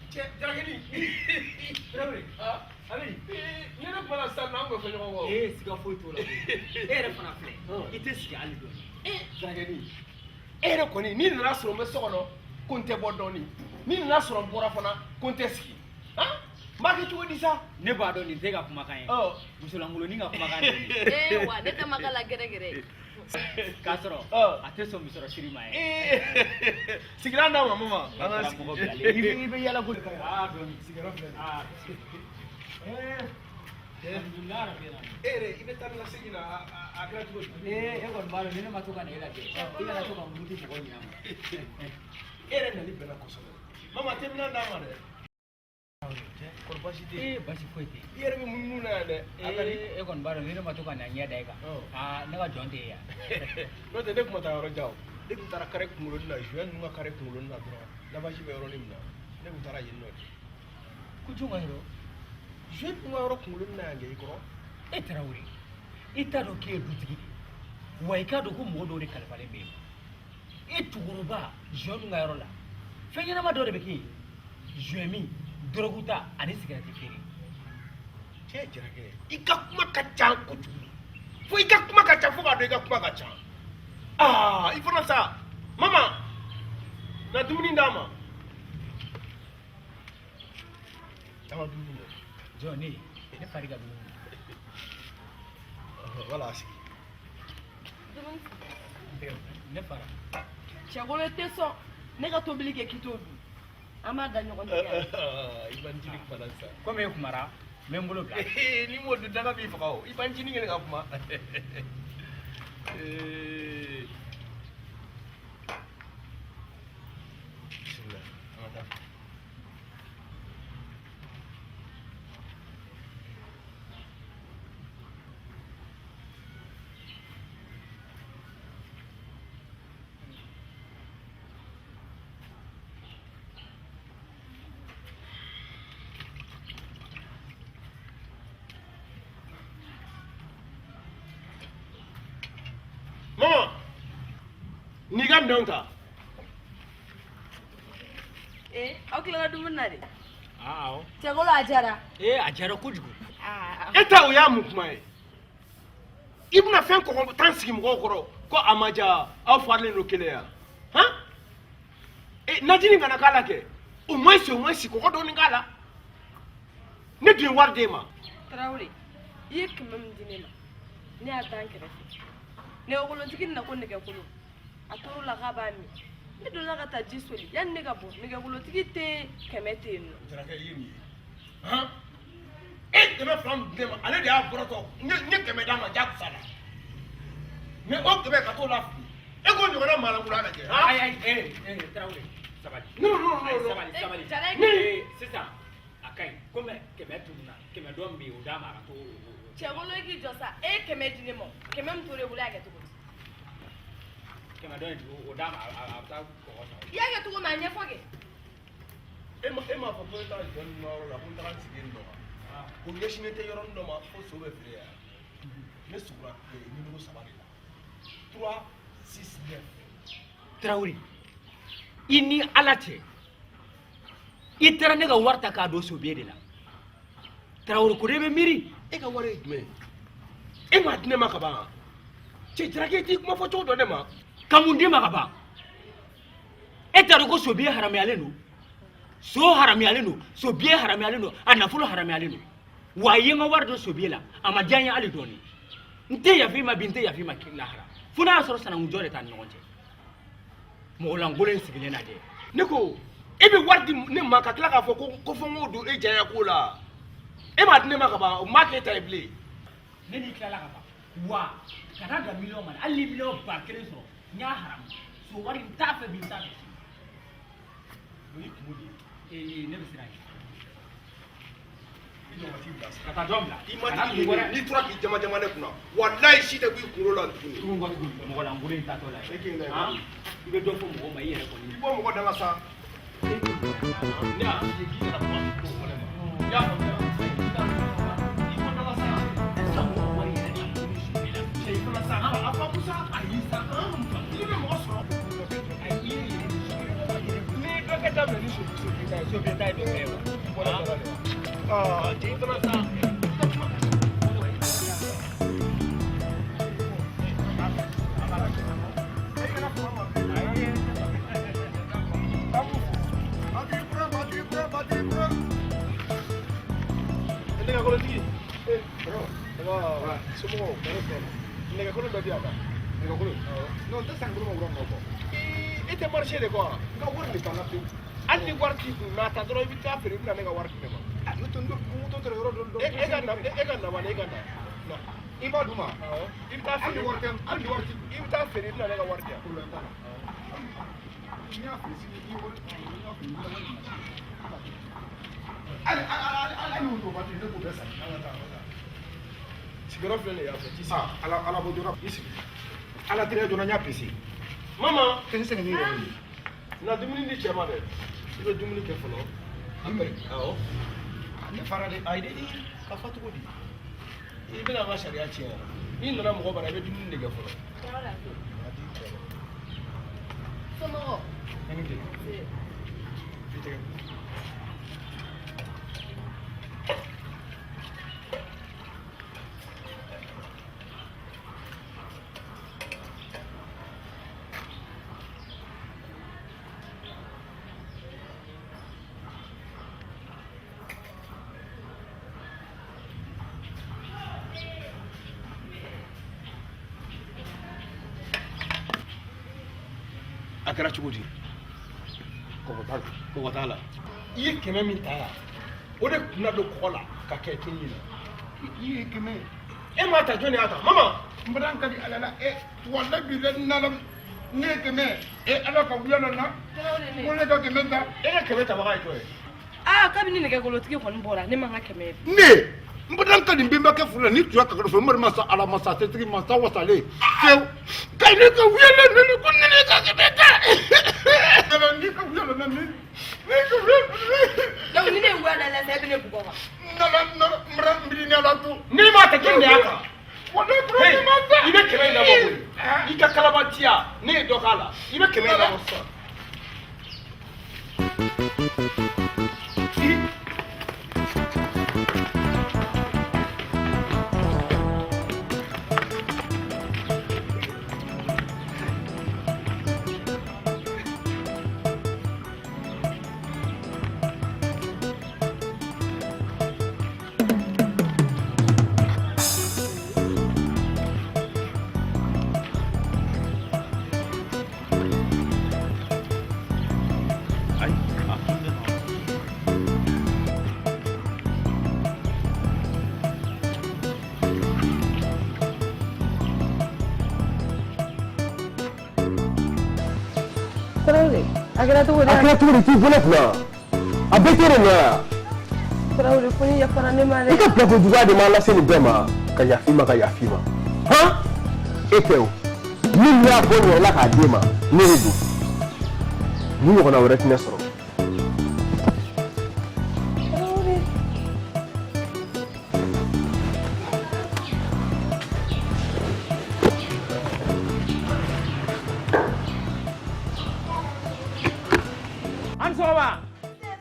Cɛ Jarakɛni. Tarawele. Abi. Ni ne kumana sisan nɔ, an kun bɛ fɔ ɲɔgɔn kɔ. Ee, siga foyi t'o la. E yɛrɛ fana filɛ, i tɛ sigi hali dɔɔni. Jarakɛni, e yɛrɛ kɔni, n'i nana sɔrɔ n bɛ so kɔnɔ ko n tɛ bɔ dɔɔni, n'i nana sɔrɔ n bɔra fana ko n tɛ sigi, han, n b'a kɛ cogo di sa? Ne b'a dɔn nin tɛ ka kumakan ye. Musolankolonin ka kumakan de ye nin ye. Ee wa ne tɛ maka la gɛrɛgɛrɛ. K'a sɔrɔ a tɛ sɔn musɔrɔ siri ma ye. Sigilan d'a ma mama. An ka sigi. Karamɔgɔ bilalen. I bɛ yala kojugu. Aa dɔɔni. Sigiyɔrɔ filɛ nin ye. Aa. Ee. Alhamdulilayi rabi alamin. E yɛrɛ, i bɛ taa ni ka segin na, a kɛra cogo di? Ee, e kɔni b'a dɔn ni ne ma to ka na e lajɛ, i kana to ka muruti mɔgɔw ɲina ma. E yɛrɛ nali bɛnna kosɛbɛ. Mama, te minɛn d'a ma dɛ. Kɔri baasi tɛ yen? Ee, baasi foyi tɛ yen. I yɛrɛ bɛ munumunu na yan dɛ. A ka di. Ee, e kɔni b'a dɔn ni ne ma to ka na ɲɛ da e kan. Aa, ne ka jɔn tɛ ye yan. N'o tɛ, ne tun ma taa yɔrɔ jan o. Ne tun taara kare kunkoloni na, joint ninnu ka kare kunkoloni na dɔrɔn. Lavage bɛ yɔrɔnin min na, ne tun taara yen nɔ de. Ko jɔn ka yɔrɔ? Joint ninnu ka yɔrɔ kunkoloni na yan kɛ i kɔrɔ. E Tarawele, i t'a dɔn k'e ye dutigi de ye. Wa i k'a dɔn ko mɔgɔ dɔw de kalifalen bɛ e ma. E cɛkɔrɔba joint ninnu ka yɔrɔ la, fɛn ɲɛnama dɔ de bɛ kɛ yen. Joint min, dɔrɔgu ta ani sigɛrɛti feere. Cɛ Jarakɛ, i ka kuma ka ca kojugu. Fo i ka kuma ka ca fo k'a dɔn i ka kuma ka ca. Aa, i fana sa. Mama, na dumuni d'a ma. An ka dumuni kɛ. Jɔn ne fari ka dumuni. Voilà, a sigi. Ne fara. Cɛkolo tɛ sɔn ne ka tobili kɛ k'i t'o dun. An b'a da ɲɔgɔn tigɛ. I b'a ncinin kuma la sisan. Komi e kumara, n bɛ n bolo bila. N'i m'o dun, daga b'i faga o. I b'a ncinin kelen ka kuma. Bisimilah, an ka taa. Mama, n'i ka minɛnw ta. Ee, aw tilala dumuni na de? Awɔ. Cɛkolo, a diyara. Ee, a diyara kojugu. E ta, o y'a mun kuma ye? I bɛna fɛn kɔgɔ tan sigi mɔgɔw kɔrɔ ko a ma diya, aw farilen don kelen yan. Han? E, najini kana k'a la kɛ. Au moins kɔgɔ dɔɔni k'a la. Ne dun ye wari d'e ma. Tarawele, i ye 100 min di ne ma, ne y'a da n kɛrɛfɛ. Nɛgɛkolotigi nana ko nɛgɛkolo. A tor'o la k'a b'a min. Ne donna ka taa ji soli, yanni ne ka bɔ, nɛgɛkolotigi tɛ 100 tɛ yen nɔ. Jarakɛ, i ye nin ye. Han? E 200 min di ne ma, ale de y'a bɔrɔtɔ. N ye 100 d'a ma jagosa la. Mais o 100 ka t'o lafili. E k'o ɲɔgɔnna maalankolon lajɛ. Han? Ayi ayi, ee ee, Tarawele, sabali. Non non non non. Sabali sabali. Jara. Ee, sisan a ka ɲi komi 100 tununna, 100 dɔ min bɛ yen, o d'a ma a ka to. Cɛkolo, e k'i jɔ sa, e ye 100 di ne ma, 100 min tora e bolo, e y'a kɛ cogo di? 100 dɔ in, o d'a ma, a bɛ taa kɔgɔ san. I y'a kɛ cogo min, a ɲɛfɔ kɛ. E m'a fɔ ko ne taara jɔn ninnu ka yɔrɔ la, ko n taara n sigi yen nɔ. Ko ɲɛsinnen tɛ yɔrɔnin dɔ ma fo so bɛ feere yan. Ne sugura numéro 3 de la. 3 6 9. Tarawele, i ni Ala cɛ, i taara ne ka wari ta k'a don sobiye de la. Tarawele, ko de bɛ miiri. E ka wari ye jumɛn ye? E m'a di ne ma ka ban. Cɛ Jarakɛ, i t'i kuma fɔ cogo dɔn ne ma. Ka mun d'i ma ka ban? E t'a dɔn ko sobiye haramuyalen don? So haramuyalen don, sobiye haramuyalen don, a nafolo haramuyalen don. Wa i ye n ka wari don sobiye la, a ma diya n ye hali dɔɔni. N tɛ yafa i ma bi, n tɛ yafa i ma lahara. Fo n'a y'a sɔrɔ sanankujɔ de t'an ni ɲɔgɔn cɛ. Mɔgɔ lankolon sigilen lajɛ. Ne ko e bɛ wari di ne ma ka tila k'a fɔ ko fo n k'o don e janya ko la. E m'a di ne ma ka ban, o m'a k'e ta ye bilen. Ne n'i tilala ka ban. Wa kana dan miliyɔn ma dɛ, hali ni miliyɔn 1000 sɔrɔ, n y'a haramu. So wari n t'a fɛ bi, n t'a fɛ sini. O y'i kungo de ye. Ee, ne bɛ siran ɲɛ. I jɔ ka t'i bila sa. Ka taa jɔn bila? I ma tigi ɲini, n'i tora k'i jama jama ne kunna, walayi si tɛ bɔ i kunkolo la tuguni. Tugun kɔ tugun, mɔgɔ lankolon in taatɔ la ye. E k'i lajɛ. Han? I bɛ dɔ fɔ mɔgɔw ma i yɛrɛ kɔni. I bɔ mɔgɔ da la sa. Ne y'a f'i ye k'i kana kuma o fɔ ne ma. I y'a faamuya? I bɔ da la sa. Sisan mɔgɔ wari yɛrɛ ta ko ni su la. Cɛ i fana sa, a faamu sa. Ayi sa, n'i bɛ mɔgɔ sɔrɔ. Ayi, i ye yɛrɛ de su. N'i ye dɔ kɛ daminɛ ni sobi ta ye. Sobi ta ye dɔ kɛ ye wa? I bɔra da la dɛ. Aa, cɛ i fana sa. Nɛgɛkolotigi. Somɔgɔw, nɛgɛkolo dɔ di yan na. Nɛgɛkolo? Non, n tɛ san kolo ma wura nɔ kɔ. E tɛ marché de kɔ wa? N ka wari de banna pewu. Hali ni wari t'i kun, n'a ta dɔrɔn i bɛ taa feere, i bɛ na ne ka wari di ne ma. Ne tun tɛ yɔrɔ dɔ dɔn. E ka na, e ka na wala e ka na. Na. I b'a d'u ma? Awɔ. I bɛ taa Hali feere. ni wari tɛ, hali ni wari t'i kun. I bɛ taa feere, i bɛ na ne ka wari di yan. Problème t'a la. N'i y'a feere sini, i wari, n'i y'a feere, i bɛ wari di. Hali hali hali n'o waati ne b'o bɛɛ san. An ka taa, an ka taa. Sigiyɔrɔ filɛ nin ye yan fɛ, t'i sigi. Ah, ala ala bɔ joona. I sigi. Ala teriya joona n y'a pese. Mama, Tɛ n sɛgɛn n'i yɛrɛ ye. na dumuni di cɛ ma dɛ. I bɛ dumuni kɛ fɔlɔ. Dumuni? Awɔ. Ne fara dɛ. Ayi dɛ, ka fa cogo di? I bɛna an ka sariya tiɲɛ yan. N'i nana mɔgɔ bara, i bɛ dumuni de kɛ fɔlɔ. Somɔgɔw. I ni tile. I tɛgɛ. A kɛra cogo di? Kɔgɔ t'a la. Kɔgɔ t'a la. I ye 100 min ta yan, o de kun na don kɔgɔ la ka kɛ tuni na. I ye 100. E m'a ta, jɔnni y'a ta? Mama. N bada ka di ala la e walayi bi la nala ne ye 100 e ala ka wuya la na ko ne ka 100 ta. E ka 100 tabaga ye jɔn ye? Aa, kabini nɛgɛkolotigi kɔni bɔra, ne ma n ka 100 ye. Ne n bada ka nin bɛnbakɛ furu la ni tuya ka fɛ mari masa ala masa setigi masa wasalen fewu ka ne ka wuya la ne ko ne ka 100 ta. Ala ni ka wuya la na ne ne ka wuya. Donc ni ne ye wuya da la sisan, e bɛ ne bugɔ wa? Nala nala mara mbiri ni ala to. N'i m'a ta, jɔn de y'a ta? Walayi Hey, ne ma ta. i bɛ 100 in labɔ koyi. I ka kalabantiya, ne ye dɔ k'a la. I bɛ 100 in labɔ sisan. Tarawele, a kɛra cogo di? A kɛra cogo di k'i bolo kunna? A bɛɛ t'e de nɔ yan. Tarawele, fo ni yafara ne ma dɛ. I ka bilako juguya de m'an lase nin bɛɛ ma. Ka yafa i ma, ka yafa i ma. Han? E tɛ o. Min y'a bɔ n yɛrɛ la k'a d'e ma, ne de don. Ni ɲɔgɔnna wɛrɛ tɛ ne sɔrɔ. Tarawele. An sɔgɔma.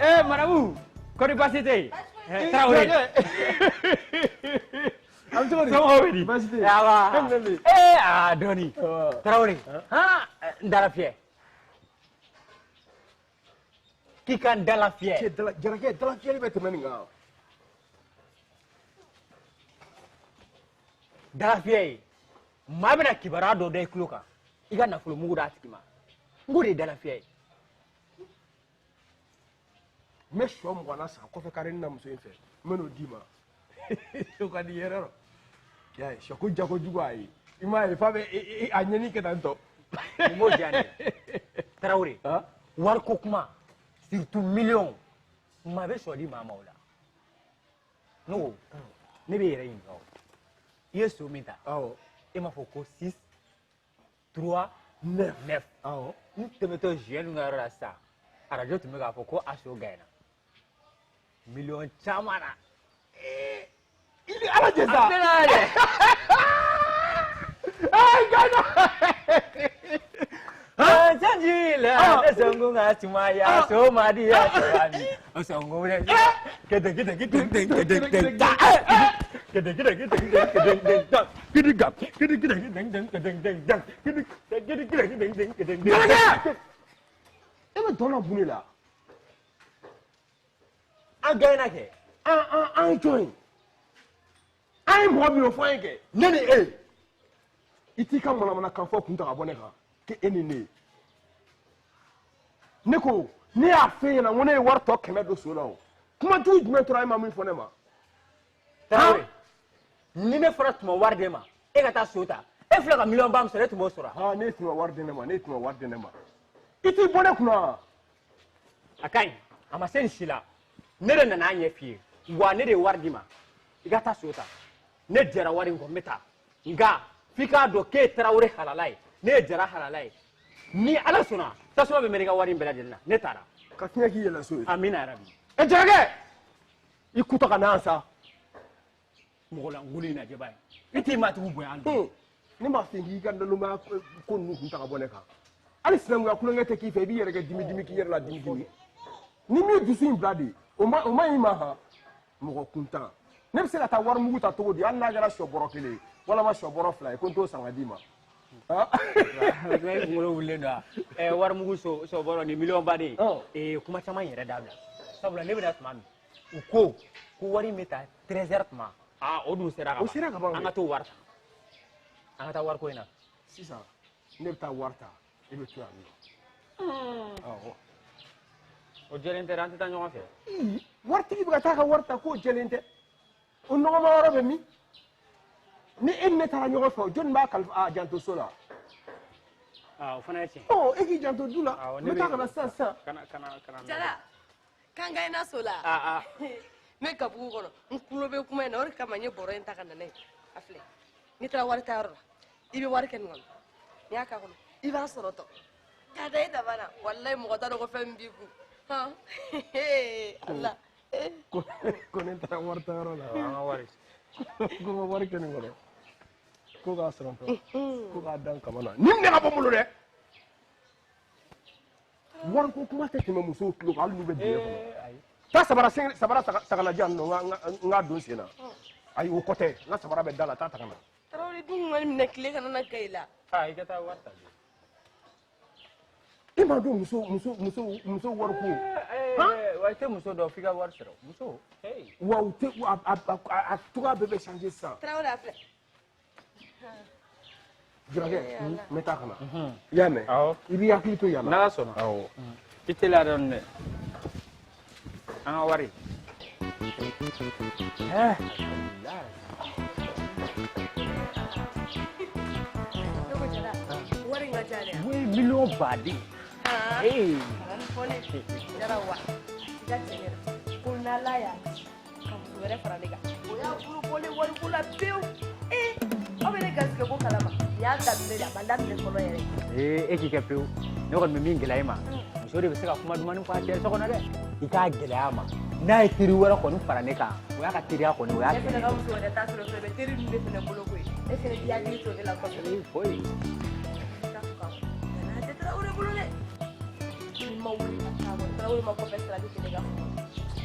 Eh, madamu, kɔri baasi tɛ yen? Tarawele. An cogo di? Somɔgɔw bɛ di? Baasi tɛ yen. Awa. E minɛ bɛ yen? Eh, aa dɔɔni. Tarawele. Han, N dala fiyɛ. K'i ka n dala fiyɛ. Cɛ dala jarakɛ dala fiyɛli bɛ tɛmɛ nin kan. Dala fiyɛ ye maa bɛna kibaruya dɔ da i tulo kan i ka nafolo mugu d'a tigi ma n k'o de ye dala fiyɛ ye. N bɛ sɔ 20 na san kɔfɛ kari na muso in fɛ n bɛ n'o d'i ma. O ka di yɛrɛ rɔ. I y'a ye sɔ ko ja kojugu a ye. I m'a ye f'a bɛ a ɲɛni kɛ tan tɔ. Nin m'o diya ne ye. Tarawele wariko kuma surtout miliyɔn maa bɛ sɔ di maa ma o la. Ne ko ne b'e yɛrɛ ɲininka o i ye so min ta e m'a fɔ ko 6 3 9 9 awɔ n tɛmɛtɔ zuwɛn ninnu ka yɔrɔ la sisan arajo tun bɛ k'a fɔ ko a so ganyana miliyɔn caman na. I ni Ala cɛ sa. A tɛna dɛ. Ee ganyana. Sanji la ne sɔngu ka sumaya so ma di ya sɔrɔ mi sɔngu wɛrɛ kete kete kete kete kete kete ta kete kete kete kete kete kete ta kete ga kete kete kete kete kete kete ta kete kete kete kete kete kete. Jarakɛ e bɛ dɔn na mun de la? An ganyana kɛ. An ye jɔn ye? An ye mɔgɔ min ye o fɔ an ye kɛ. Ne ni e i t'i ka manamanakan fɔ kun ta ka bɔ ne kan k'e ni ne ye. Ne ko ne y'a f'e ɲɛna n ko ne ye wari tɔ 100 don so la o kuma jugu jumɛn tora e ma min fɔ ne ma. Tarawele ni ne fana tun ma wari d'e ma e ka taa so ta e filɛ ka miliyɔn ba min sɔrɔ e tun b'o sɔrɔ. Aa ne tun ma wari di ne ma ne tun ma wari di ne ma i t'i bɔ ne kunna. A ka ɲi a ma se nin si la ne de nana a ɲɛ f'i ye wa ne de ye wari d'i ma i ka taa so ta ne jɛra wari in kɔ n bɛ taa nka f'i k'a dɔn k'e ye Tarawele halala ye ne ye Jara halala ye ni Ala sɔnna tasuma bɛ mɛnɛ i ka wari in bɛɛ lajɛlen na ne taara. Ka fiɲɛ k'i yɛlɛ so ye. Amina yarabi. Ɛ Jarakɛ i kutɔ ka na yan sa. Mɔgɔ lankolon in lajɛ ba ye e t'i maatigiw bonya hali bi. Ne m'a f'i ye k'i ka nalonmaya ko ninnu kun ta ka bɔ ne kan hali sinankunya kulonkɛ tɛ k'i fɛ i b'i yɛrɛ kɛ dimi dimi k'i yɛrɛ la dimi dimi ni min dusu in bila de o ma ɲi ma han mɔgɔ kuntan ne bɛ se ka taa wari mugu ta cogo di hali n'a kɛra sɔ bɔrɔ 1 ye walima sɔ bɔrɔ 2 ye ko n t'o san ka d'i ma. E kunkolo wulilen don wa ɛ wari mugu sɔ bɔrɔ ni miliyɔn ba de ye kuma caman yɛrɛ dabila sabula ne bɛna tuma min u ko ko wari in bɛ ta 13 heures tuma aa o dun sera ka ban O sera ka ban an ka t'o wari ta an ka taa wariko in na. Sisan ne bɛ taa wari ta e bɛ to yan nɔ. Awɔ. O jɛlen tɛ dɛ an tɛ taa ɲɔgɔn fɛ. Waritigi bɛ ka taa ka wari ta k'o jɛlen tɛ o nɔgɔma yɔrɔ bɛ min ni e ni ne taara ɲɔgɔn fɛ jɔnni b'a kalifa a janto so la. Aa o fana ye tiɲɛ. Ɔ e k'i janto du la n bɛ taa ka na sisan sisan. Kana kana kana. Jara k'an ka ina so la. Aa aa. N bɛ gabugu kɔnɔ n tulo bɛ kuma in na o de kama n ye bɔrɔ in ta ka na n'a ye a filɛ n'i taara wari ta yɔrɔ la i bɛ wari kɛ nin kɔnɔ n'i y'a k'a kɔnɔ i b'a sɔrɔ tɔ k'a da i daba la walayi mɔgɔ t'a dɔn ko fɛn min b'i kun hɔn ala. Ko ne taara wari ta yɔrɔ la. An ka wari. Ko n ka wari kɛ nin kɔnɔ ko k'a sɔrɔ tɔ ko k'a da n kama na nin minɛ ka bɔ n bolo dɛ. Wariko kuma tɛ tɛmɛ musow tulo kan hali n'u bɛ dingɛ kɔnɔ. Taa sabara sabara sagalajan nɔ n k'a don sen na. Ayi o kɔ tɛ n ka sabara bɛ da la taa ta ka na. Tarawele dun kun ka nin minɛ tile kana na ga i la. Aa i ka taa wari ta. E m'a dɔn muso muso muso muso wariko. Wa i tɛ muso dɔn f'i ka wari sɔrɔ muso. Wa u tɛ a cogoya bɛɛ bɛ changer sisan. Tarawele a filɛ. Jarakɛ n bɛ taa ka na. I y'a mɛn? Awɔ. I b'i hakili to yan na. N'Ala sɔnna. Awɔ. I teliya dɔɔni dɛ. An ka wari. Ne ko Jara wari in ka ca dɛ. O ye miliyɔn baden. Ee. Kana nin fɔ ne Jara wa i ka cɛ ɲɛna ko n'Ala y'a ka muso wɛrɛ fara ne kan o y'a bolo bɔlen wariko la pewu. Ee aw bɛ ne garisɛgɛ ko kalama nin y'a daminɛ de a ma daminɛ fɔlɔ yɛrɛ. Ee e k'i kɛ pewu ne kɔni bɛ min gɛlɛya i ma muso de bɛ se ka kuma dumanni fɔ a cɛ so kɔnɔ dɛ i k'a gɛlɛya a ma n'a ye teri wɛrɛ kɔni fara ne kan o y'a ka teriya kɔni o y'a Ne fana ka muso wɛrɛ t'a sɔrɔ fɛnɛ bɛ teri ninnu de fana bolo koyi e fana k'i hakili to ne la kosɛbɛ. Ee foyi. Nana tɛ Tarawele bolo dɛ. Ni ma wuli ka taa kɔni Tarawele ma kɔfɛ sira bɛ kɛ ne ka foro.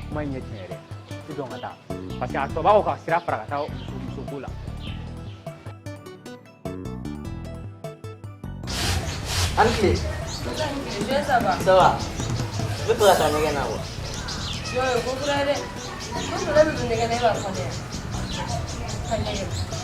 Kuma in ye tiɲɛ yɛrɛ i dɔn ka taa parce que a tɔ b'a kɔ ka sira fara ka taa muso ko la. Ani tile. Je ça va. Ça va. N bɛ fɛ ka taa ɲɛgɛn na quoi. Jo ye ko kura ye dɛ. Ko sɔrɔ bɛ don ɲɛgɛn na e b'a fɔ ne ye. Ka ɲɛgɛn.